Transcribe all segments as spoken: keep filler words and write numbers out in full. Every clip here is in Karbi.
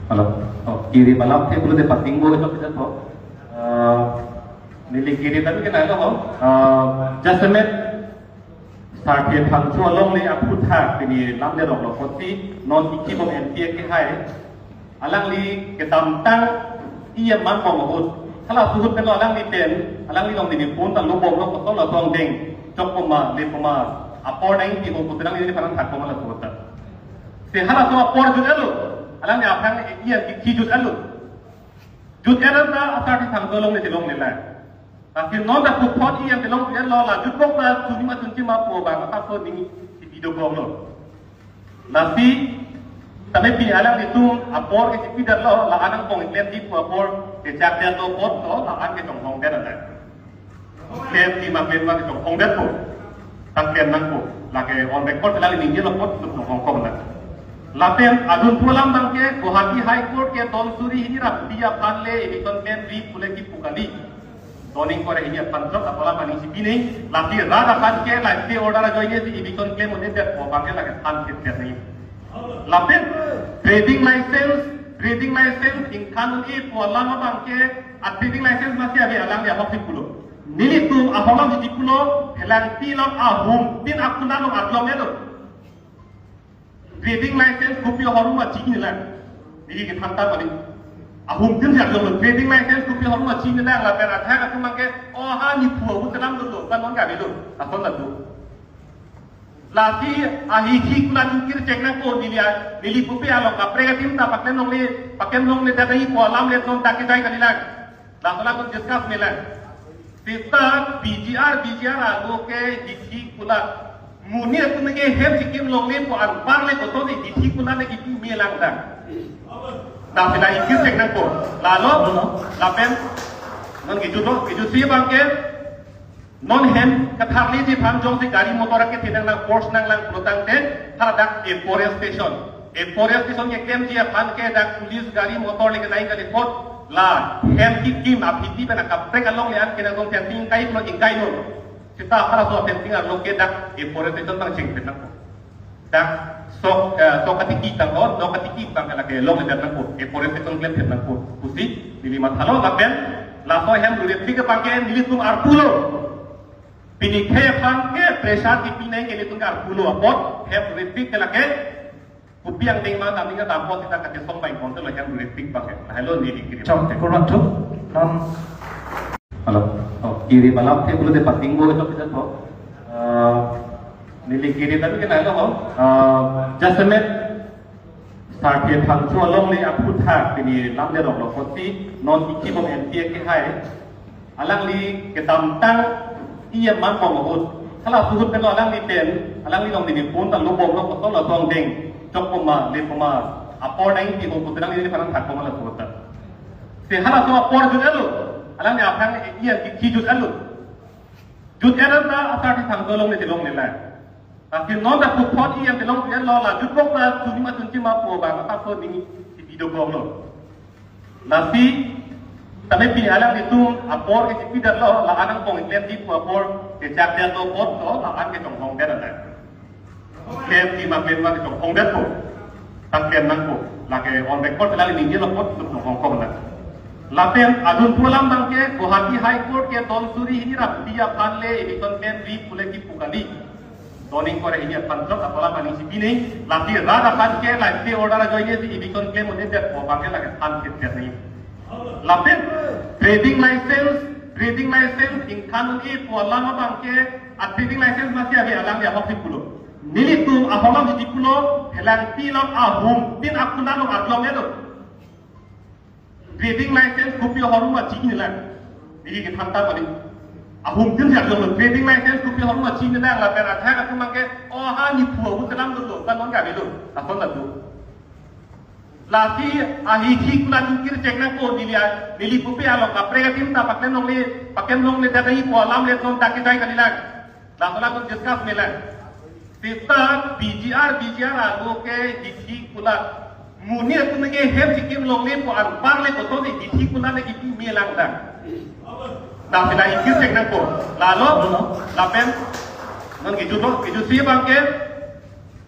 Hello. Oh, kiri malam te bulu de pating bo jok jok. Uh, neli kiri tadi kena lo. Uh, jasemet Sarthe Phangcho alongle aphuthak pini lamle rok lo apotsi non iki bom M P A ke hai. Alangli kedamtang iya man bom ahut. Hala suhut peno alangli pen, alangli long dini pon ta lo bom lo kosong lo tong deng. Chok poma, le poma, apor nang ti ho putu alangli phan thak poma la suhut ta. Se hala so apor jut elo. Alangli aphan iya ki jut elo. Jut elo ta asar ti thang tolong ne tilong ne la. Tapi non ta puthot iya tilong jut elo la jut bok ta chuni ma chunchi ma po ba ta so ding si video bom lo. Lasi, tame pini alanglitum apor ke chipi dat lo, la-an nangpong iklem di pu apor, kechak dat lo pot lo, la-an kechonghong dat lo. Klem di ma klem ma kechonghong dat po. Tang klem nang po. Lake on record la ningje lo pot, lo chonghong kong lo. Lapen adun pu alam abang ke, Guwahati High Court ke don suri hini rap dia pan le, eviction klem di pule kipu kali. Zoning kore hini aphan jok apola mani si pine, lasi rat aphan ke, lasi order ajoine si eviction klem un-e det po abang ke lake than kit det ni. Lapen trading license, trading license ingkhan un-e po alam abang ke, a trading license masi ave alangli ahok si pulo. Nelitum ahok lam si pulo, helang ti lam ahum tin akuna lam aklong edo. Trading license kopi ahormu ma chini lang. Neli ke thangta bali. Ahum tin jak lo trading license kopi ahormu ma chini lang lapen athak atum abang ke, oh ha ni phu abu telam lo lo, kan non ka belo. Ason la tu. Lasi ahi hi kuna jukir cek nang ko neli a, neli kopi along kaprek adim ta paklem longle, paklem longle ta dai ko alam le non ta ke dai kali lang. Laso laso discuss melang. Seta P G R, P G R alo ke dithi kulat. Muni atum ke hem sikim longle po anpar le koto ni dithi kulat le kipi melang dang. Nah, sila ikir cek nang ko. Lalo, lapen, non gitu to, gitu si abang ke, non hem katharli di phan jongsi gari motor ke tinang nang force nang lang pulotangte, hadak afforestation. Afforestation ke klem ji aphan ke dak police gari motor le kenai kali pot la hem kikim aphiti pen akaprek alongle an kena dong fencing kai lo ingkai lo. Seta halaso fencing along ke dak afforestation tang cheng pen nang. Dak sok, eh, sok katiki tang lo, nok katiki tang lake long le nang ko. Afforestation klem pen nang ko. Pusi, neli mathalo lapen, laso hem rurepik abang ke nelitum arpulo. Pini khe aphan ke pressure kipi nang ke nelitum arpulo apot, hem rurepik ke lake, kopi angdeng ma tami ka dampot kita kate song bai konte lo hem rurepik abang ke. Hello, neli kiri. Chok, te kurang tu. Nam. Hello. Oh, kiri malam te bulu de pating bo jok jok. Uh, neli kiri tadi kena lo. Uh, jasemet Sarthe Phangcho alongle aphuthak pini lamle rok lo apotsi non iki bom M P A ke hai. Alangli kedamtang iya man bom ahut. Hala suhut peno alangli pen, alangli long dini pon ta lo bom lo kosong lo tong deng. Chok poma, le poma, apor nang ti ho putu alangli phan thak poma la suhut ta. Se hala so apor jut elo. Alangli aphan iya ki jut elo. Jut elo ta asar ti thang tolong ne tilong ne la. Tapi non ta puthot iya tilong jut elo la jut bok ta chuni ma chunchi ma po ba ta so ding si video bom lo. Lasi, tame pini alanglitum apor ke chipi dat lo, la-an nangpong iklem di pu apor, kechak dat lo pot lo, la-an kechonghong dat lo. Klem di ma klem ma kechonghong dat po. Tang klem nang po. Lake on record la ningje lo pot, lo chonghong kong lo. Lapen adun pu alam abang ke, Guwahati High Court ke don suri hini rap dia pan le, eviction klem di pule kipu kali. Zoning kore hini aphan jok apola mani si pine, lasi rat aphan ke, lasi order ajoine si eviction klem un-e det po abang ke lake than kit det ni. Lapen trading license, trading license ingkhan un-e po alam abang ke, a trading license masi ave alangli ahok si pulo. Nelitum ahok lam si pulo, helang ti lam ahum tin akuna lam aklong edo. Trading license kopi ahormu ma chini lang. Neli ke thangta bali. Ahum tin jak lo trading license kopi ahormu ma chini lang lapen athak atum abang ke, oh ha ni phu abu telam lo lo, kan non ka belo. Ason la tu. Lasi ahi hi kuna jukir cek nang ko neli a, neli kopi along kaprek adim ta paklem longle, paklem longle ta dai ko alam le non ta ke dai kali lang. Laso laso discuss melang. Seta P G R, P G R alo ke dithi kulat. Muni atum ke hem sikim longle po anpar le koto ni dithi kulat le kipi melang dang. Nah, sila ikir cek nang ko. Lalo, lapen, non gitu to, gitu si abang ke.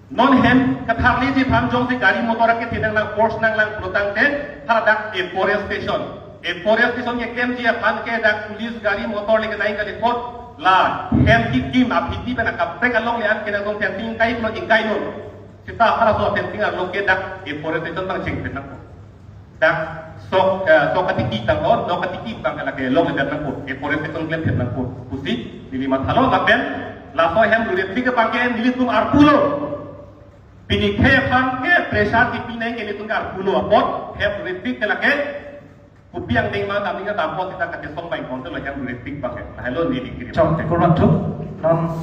Non hem katharliji aphan jongsi gari motor akethe nanglang, force nanglang pulotangte, hala dak afforestation. Afforestation keklemji aphan ke dak police gari motor le kenai kali kot la hem kekim aphiti pen akaprek along le an kenangdung fencing kai lo ingkai non. Seta halaso fencing arlo ke dak afforestation abang chengpet nangkok. Dak sok, eh, sok katiki tangkok, nok katiki abang ke lake longledet nangkok, afforestation klemdet nangkok pusi neli mathalo. Lapen laso hem rurepik abang ke nelitum arpulo. Pini khei aphan ke pressure kepinai ke nelitum ke arpulo apot hem rurepik ke lake kopi angdeng ma damning dampo seta kachesong abang ingkoi lo hem rurepik abang ke. Lahelo neli kiri. Chok, kurang thuk. Non